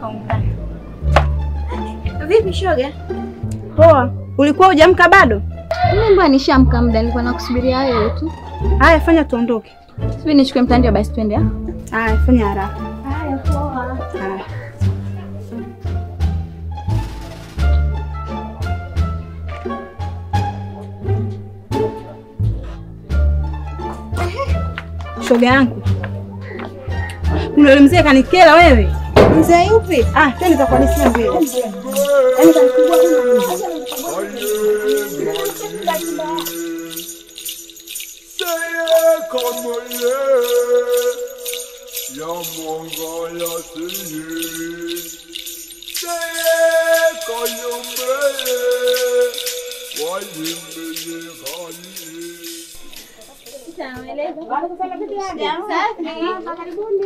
kutoka huko ndani. Vipi shoga? Poa. Ulikuwa hujamka bado? Mimi mbona nishamka muda, nilikuwa nakusubiria wewe tu. Haya, fanya tuondoke. Sisi nichukue mtandio basi twende. Haya, fanya haraka. Haya, poa. Haya. Shoga yangu. Kuna yule mzee kanikela wewe. Mzee yupi? Ah, tena nitakuhadithia mbele. Yaani kanikubwa kama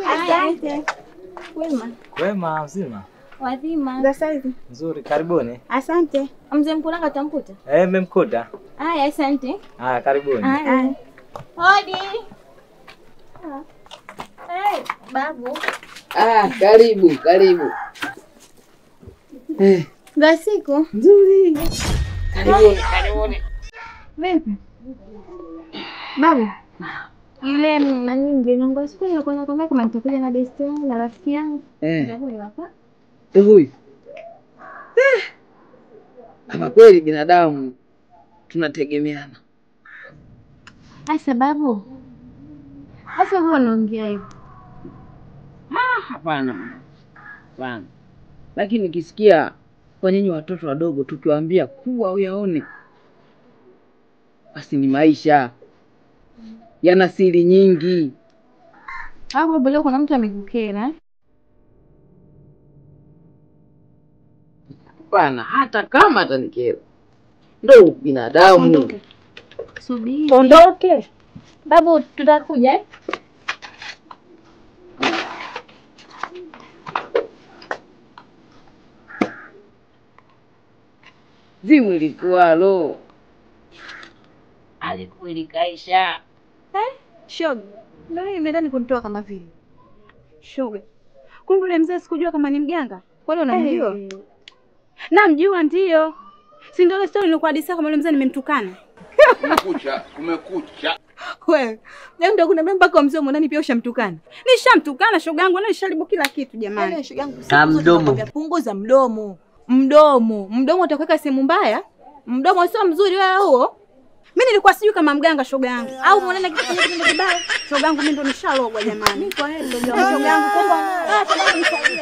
Asante. Kwema. Kwema mzima. Wazima. Za saizi. Nzuri, karibuni. Asante. Mzee Mkulanga utamkuta? Eh, nimemkuta. Haya, asante. Haya, karibuni. Haya. Hodi. Eh, babu. Ah, karibu, karibu. Eh. Za siku. Nzuri. Karibuni, karibuni. Vipi? Babu. Yule nani mgeni wangu siku ile kwanza kwamba kama nitakuja na best yangu na rafiki yangu. Eh. Huyu hapa. Huyu. Eh. Kama kweli binadamu tunategemeana. Asa babu. Asa wewe unaongea hivyo? Ah, hapana. Hapana. Lakini nikisikia kwa nyinyi watoto wadogo tukiwaambia kuwa uyaone, basi ni maisha. Yana siri nyingi. Hapo leo kuna mtu amekukera. Hapana, hata kama atanikera. Ndio binadamu. Subiri. Ondoke. Babu, tutakuja. Zimu ilikuwa alikuwa likaisha. Eh? Shoga. Ndio imeenda kunitoa kama vile. Shoga. Kumbe yule mzee sikujua kama ni mganga. Kwani unamjua? Hey. Namjua ndio. Si ndio ile story nilikuhadithia kama yule mzee nimemtukana. Kumekucha, kumekucha. Wewe, leo ndio kuna mpaka mzee mwanani pia ushamtukana. Nishamtukana shoga yangu, na nisharibu kila kitu jamani. Yaani shoga yangu sasa punguza mdomo. Mdomo, mdomo utakuweka sehemu mbaya. Mdomo sio mzuri wewe huo. Mimi nilikuwa sijui kama mganga shoga yangu. Au mwanana kitu kingine kibaya. Shoga yangu mimi ndo nishalogwa jamani. Mimi kwa heri ndio shoga yangu kwamba ah, nisaidie.